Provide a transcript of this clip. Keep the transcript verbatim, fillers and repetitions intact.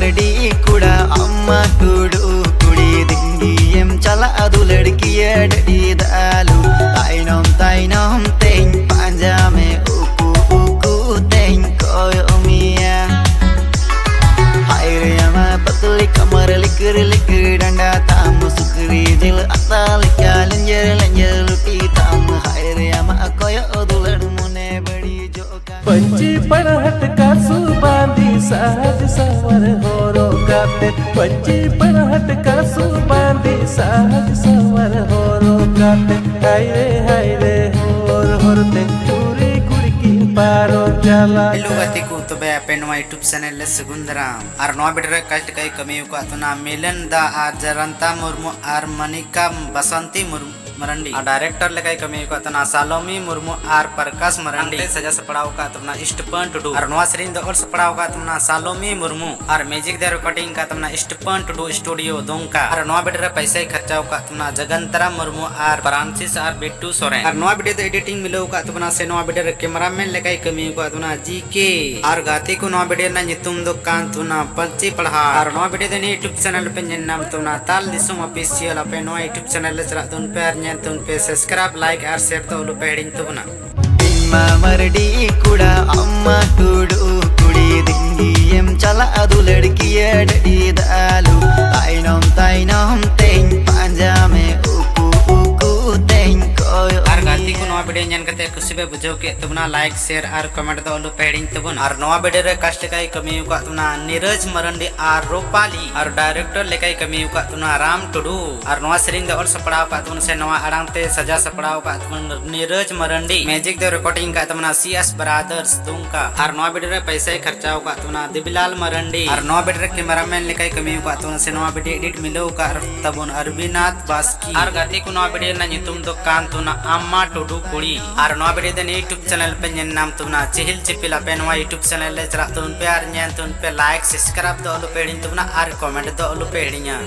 Ready ᱠᱚᱲᱟ ᱟᱢ ᱢᱟ ᱴᱩᱰᱩ ᱠᱩᱲᱤ, ᱫᱤᱱᱜᱤᱭᱮᱢ ᱪᱟᱞᱟᱜᱼᱟ ᱫᱩᱞᱟᱹᱲ ᱠᱤᱭᱟᱹ ᱰᱟᱹᱰᱤ ᱫᱟᱞᱩ᱾ ᱛᱟᱭᱱᱚᱢ ᱛᱟᱭᱱᱚᱢ ᱛᱮᱧ ᱯᱟᱸᱡᱟ ᱢᱮ, ᱩᱠᱩ ᱩᱠᱩ ᱛᱮᱧ ᱠᱚᱭᱚᱜ ᱢᱮᱭᱟ᱾ ᱦᱟᱭ ᱨᱮ ᱟᱢᱟ ᱯᱟᱛᱞᱤ ᱠᱟᱢᱟᱨ, ᱞᱤᱠᱤᱨ ᱞᱤᱠᱤᱨ ᱰᱟᱸᱰᱟ ᱛᱟᱢ, ᱥᱩᱠᱨᱤ ᱡᱤᱞ ᱟᱛᱟ ᱞᱮᱠᱟ ᱞᱮᱸᱡᱮᱨ ᱞᱮᱸᱡᱮᱨ ᱞᱩᱴᱤ ᱛᱟᱢ᱾ ᱦᱟᱭ ᱨᱮ ᱟᱢᱟ ᱠᱚᱭᱚᱜ ᱫᱩᱞᱟᱹᱲ ᱢᱚᱱᱮ ᱵᱟᱹᱲᱤᱡᱚᱜ ᱠᱟᱱ᱾ ᱯᱟᱹᱧᱪᱤ ᱯᱟᱲᱦᱟᱴ ᱠᱟᱥᱩ ᱵᱟᱸᱫᱤ ᱥᱟᱡᱽ ᱥᱟᱶᱟᱨ ᱦᱚᱨᱚᱜ ᱠᱟᱛᱮ, ᱯᱟᱹᱧᱪᱤ ᱯᱟᱲᱦᱟᱴ ᱠᱟᱥᱩ ᱵᱟᱸᱫᱤ ᱥᱟᱡᱽ ᱥᱟᱶᱟᱨ ᱦᱚᱨᱚᱜ ᱠᱟᱛᱮ, ᱦᱟᱭ ᱨᱮ ᱦᱟᱭ ᱨᱮ ᱦᱚᱨ ᱦᱚᱨ ᱛᱮ ᱪᱩᱨᱤ ᱠᱩᱲᱤ ᱠᱤᱱ ᱯᱟᱨᱚᱢ ᱪᱟᱞᱟᱜ ᱦᱮᱞᱳ ᱠᱟᱱ᱾ ᱜᱟᱛᱮ ᱠᱚ, ᱛᱚᱵᱮ ᱟᱯᱮ ᱱᱚᱣᱟ YouTube ᱪᱮᱱᱮᱞ ᱨᱮ ᱥᱟᱹᱜᱩᱱ ᱫᱟᱨᱟᱢ᱾ ᱟᱨ ᱱᱚᱣᱟ ᱵᱷᱤᱰᱤᱭᱳ ᱨᱮ ᱠᱟᱥᱴ ᱞᱮᱠᱟᱭ ᱠᱟᱹᱢᱤ ᱟᱠᱟᱫ ᱛᱟᱦᱮᱱᱟ ᱢᱤᱞᱚᱱ ᱫᱟ ᱟᱨ ᱡᱟᱨᱟᱱᱛᱟ ᱢᱩᱨᱢᱩ ᱟᱨ ᱢᱟᱱᱤᱠᱟ ᱵᱟᱥᱟᱱᱛᱤ ᱢᱩᱨᱢᱩ ᱢᱟᱨᱟᱱᱰᱤ᱾ ᱟᱨ ᱰᱟᱭᱨᱮᱠᱴᱚᱨ ᱞᱮᱠᱟᱭ ᱠᱟᱹᱢᱤ ᱟᱠᱟᱫ ᱛᱟᱦᱮᱱᱟ ᱥᱟᱞᱚᱢᱤ ᱢᱩᱨᱢᱩ ᱟᱨ ᱯᱨᱚᱠᱟᱥ ᱢᱟᱨᱟᱱᱰᱤ᱾ ᱟᱨ ᱥᱟᱡᱟ ᱥᱟᱯᱲᱟᱣ ᱟᱠᱟᱫ ᱛᱟᱵᱚᱱᱟ ᱥᱴᱤᱯᱷᱟᱱ ᱴᱩᱰᱩ᱾ ᱟᱨ ᱱᱚᱣᱟ ᱥᱮᱨᱮᱧ ᱫᱚ ᱚᱞ ᱥᱟᱯᱲᱟᱣ ᱟᱠᱟᱫ ᱛᱟᱵᱚᱱᱟ ᱥᱟᱞᱚᱢᱤ ᱢᱩᱨᱢᱩ᱾ ᱟᱨ ᱢᱤᱣᱡᱤᱠ ᱫᱚ ᱨᱮᱠᱚᱨᱰᱤᱝ ᱟᱠᱟᱫ ᱛᱟᱵᱚᱱᱟ ᱥᱴᱤᱯᱷᱟᱱ ᱴᱩᱰᱩ ᱥᱴᱩᱰᱤᱭᱳ ᱫᱩᱢᱠᱟ᱾ ᱟᱨ ᱱᱚᱣᱟ ᱵᱷᱤᱰᱤᱭᱳ ᱨᱮ ᱯᱟᱭᱥᱟᱭ ᱠᱷᱚᱨᱪᱟ ᱟᱠᱟᱫ ᱛᱟᱵᱚᱱᱟ ᱡᱚᱜᱚᱱᱛᱟᱨᱟ ᱢᱩᱨᱢᱩ ᱟᱨ ᱯᱨᱟᱱᱥᱤᱥ ᱟᱨ ᱵᱤᱴᱴᱩ ᱥᱚᱨᱮᱱ᱾ ᱟᱨ ᱱᱚᱣᱟ ᱵᱷᱤᱰᱤᱭᱳ ᱫᱚ ᱮᱰᱤᱴᱤᱝ ᱢᱤᱞᱟᱹᱣ ᱟᱠᱟᱫ ᱛᱟᱵᱚᱱᱟ ᱥᱮ ᱱᱚᱣᱟ ᱵᱷᱤᱰᱤᱭᱳ ᱨᱮ ᱠᱮᱢᱮᱨᱟᱢᱮᱱ ᱞᱮᱠᱟᱭ ᱠᱟᱹᱢᱤ ᱟᱠᱟᱫ ᱛᱟᱵᱚᱱᱟ ᱡᱤ ᱠᱮ᱾ ᱟᱨ ᱜᱟᱛᱮ ᱠᱚ, ᱱᱚᱣᱟ ᱵᱷᱤᱰᱤᱭᱳ ᱨᱮᱱᱟᱜ ᱧᱩᱛᱩᱢ ᱫᱚ ᱠᱟᱱ ᱛᱟᱵᱚᱱᱟ ᱯᱟᱹᱧᱪᱤ ᱯᱟᱲᱦᱟᱴ᱾ ᱟᱨ ᱱᱚᱣᱟ ᱵᱷᱤᱰᱤᱭᱳ ᱫᱚ ᱱᱤᱭᱟᱹ YouTube ᱪᱮᱱᱮᱞ ᱨᱮᱯᱮ ᱧᱮᱞ ᱧᱟᱢ ᱛᱟᱵᱚᱱᱟ ᱛᱟᱞ ᱫᱤᱥᱚᱢ ᱚᱯᱷᱤᱥᱤᱭᱟᱞ᱾ ᱟᱯᱮ ᱱᱚᱣᱟ YouTube ᱪᱮᱱᱮᱞ ᱨᱮ ᱪᱟᱞᱟᱜ ᱛᱟᱵᱚᱱ ᱯᱮ ᱟᱨ ᱧᱮᱞ ᱛᱟᱵᱚᱱ ᱯᱮ, ᱥᱟᱵᱥᱠᱨᱟᱭᱤᱵ, ᱞᱟᱭᱤᱠ ᱟᱨ ᱥᱮᱭᱟᱨ ᱫᱚ ᱟᱞᱚ ᱯᱮ ᱦᱤᱲᱤᱧ ᱛᱟᱵᱚᱱᱟ᱾ ᱤᱧ ᱢᱟ ᱢᱟᱨᱰᱤ ᱠᱚᱲᱟ, ᱟᱢ ᱢᱟ ᱴᱩᱰᱩ ᱠᱩᱲᱤ, ᱫᱤᱱᱜᱤᱭᱮᱢ ᱪᱟᱞᱟᱜᱼᱟ ᱫᱩᱞᱟᱹᱲ ᱠᱤᱭᱟᱹ ᱰᱟᱹᱰᱤ ᱫᱟᱞᱩ᱾ ᱛᱟᱭᱱᱚᱢ ᱛᱟᱭᱱᱚᱢ ᱛᱮᱧ ᱯᱟᱸᱡᱟ ᱢᱮ, ᱩᱠᱩ ᱩᱠᱩ ᱛᱮᱧ ᱠᱚᱭᱚᱜ ᱟᱨ ᱜᱟᱛᱮ ᱠᱚ, ᱢᱮᱭᱟ᱾ ᱱᱚᱣᱟ ᱵᱷᱤᱰᱤᱭᱳ ᱧᱮᱞ ᱠᱟᱛᱮ ᱠᱩᱥᱤ ᱯᱮ ᱵᱩᱡᱷᱟᱹᱣ ᱠᱮᱫ ᱛᱟᱵᱚᱱᱟ, ᱞᱟᱭᱤᱠ, ᱥᱮᱭᱟᱨ ᱟᱨ ᱠᱚᱢᱮᱱᱴ ᱫᱚ ᱟᱞᱚ ᱯᱮ ᱦᱤᱲᱤᱧ ᱛᱟᱵᱚᱱᱟ᱾ ᱟᱨ ᱱᱚᱣᱟ ᱵᱷᱤᱰᱤᱭᱳ ᱨᱮ ᱠᱟᱥᱴ ᱞᱮᱠᱟᱭ ᱠᱟᱹᱢᱤ ᱟᱠᱟᱫ ᱛᱟᱵᱚᱱᱟ ᱱᱤᱨᱚᱡᱽ ᱢᱟᱨᱟᱱᱰᱤ ᱟᱨ ᱨᱩᱯᱟᱞᱤ᱾ ᱟᱨ ᱰᱟᱭᱨᱮᱠᱴᱚᱨ ᱞᱮᱠᱟᱭ ᱠᱟᱹᱢᱤ ᱟᱠᱟᱫ ᱛᱟᱵᱚᱱᱟ ᱨᱟᱢ ᱴᱩᱰᱩ᱾ ᱟᱨ ᱱᱚᱣᱟ ᱥᱮᱨᱮᱧ ᱫᱚ ᱚᱞ ᱥᱟᱯᱲᱟᱣ ᱟᱠᱟᱫ ᱛᱟᱵᱚᱱᱟ ᱥᱮ ᱱᱚᱣᱟ ᱟᱲᱟᱝ ᱛᱮ ᱥᱟᱡᱟᱣ ᱥᱟᱯᱲᱟᱣ ᱟᱠᱟᱫ ᱛᱟᱵᱚᱱᱟ ᱱᱤᱨᱚᱡᱽ ᱢᱟᱨᱟᱱᱰᱤ᱾ ᱢᱤᱣᱡᱤᱠ ᱫᱚ ᱨᱮᱠᱚᱨᱰᱤᱝ ᱟᱠᱟᱫ ᱛᱟᱵᱚᱱᱟ ᱥᱤ ᱮᱥ ᱵᱨᱟᱫᱟᱨᱥ ᱫᱩᱢᱠᱟ᱾ ᱟᱨ ᱱᱚᱣᱟ ᱵᱷᱤᱰᱤᱭᱳ ᱨᱮ ᱯᱟᱭᱥᱟᱭ ᱠᱷᱚᱨᱪᱟ ᱟᱠᱟᱫ ᱛᱟᱵᱚᱱᱟ ᱫᱮᱵᱤᱞᱟᱞ ᱢᱟᱨᱟᱱᱰᱤ᱾ ᱟᱨ ᱱᱚᱣᱟ ᱵᱷᱤᱰᱤᱭᱳ ᱨᱮ ᱠᱮᱢᱮᱨᱟᱢᱮᱱ ᱞᱮᱠᱟᱭ ᱠᱟᱹᱢᱤ ᱟᱠᱟᱫ ᱛᱟᱵᱚᱱᱟ ᱥᱮ ᱱᱚᱣᱟ ᱵᱷᱤᱰᱤᱭᱳ ᱮᱰᱤᱴ ᱢᱤᱞᱟᱹᱣ ᱟᱠᱟᱫ ᱛᱟᱵᱚᱱ ᱟᱨᱵᱤᱱᱟᱛᱷ ᱵᱟᱥᱠᱤ᱾ ᱟᱨ ᱜᱟᱛᱮ ᱠᱚ, ᱱᱚᱣᱟ ᱵᱷᱤᱰᱤᱭᱳ ᱨᱮᱱᱟᱜ ᱧᱩᱛᱩᱢ ᱫᱚ ᱠᱟᱱ ᱛᱟᱵᱚᱱᱟ ᱟᱢᱢᱟ ᱴᱩᱰᱩ ᱠᱩᱲᱤ᱾ ᱟᱨ ᱱᱚᱣᱟ ᱵᱷᱤᱰᱤᱭᱳ ᱫᱚ ᱱᱤᱭᱟᱹ YouTube ᱪᱮᱱᱮᱞ ᱯᱮ ᱧᱮᱞ ᱧᱟᱢ ᱛᱟᱵᱚᱱᱟ ᱪᱤᱦᱤᱞ ᱪᱤᱯᱤᱞ᱾ ᱟᱯᱮ ᱱᱚᱣᱟ YouTube ᱪᱮᱱᱮᱞ ᱨᱮ ᱪᱟᱞᱟᱜ ᱛᱟᱵᱚᱱ ᱯᱮ ᱟᱨ ᱧᱮᱞ ᱛᱟᱵᱚᱱ ᱯᱮ, ᱞᱟᱭᱤᱠ, ᱥᱟᱵᱥᱠᱨᱟᱭᱤᱵ ᱫᱚ ᱟᱞᱚ ᱯᱮ ᱦᱤᱲᱤᱧ ᱛᱟᱵᱚᱱᱟ ᱟᱨ ᱠᱚᱢᱮᱱᱴ ᱫᱚ ᱟᱞᱚ ᱯᱮ ᱦᱤᱲᱤᱧᱟ᱾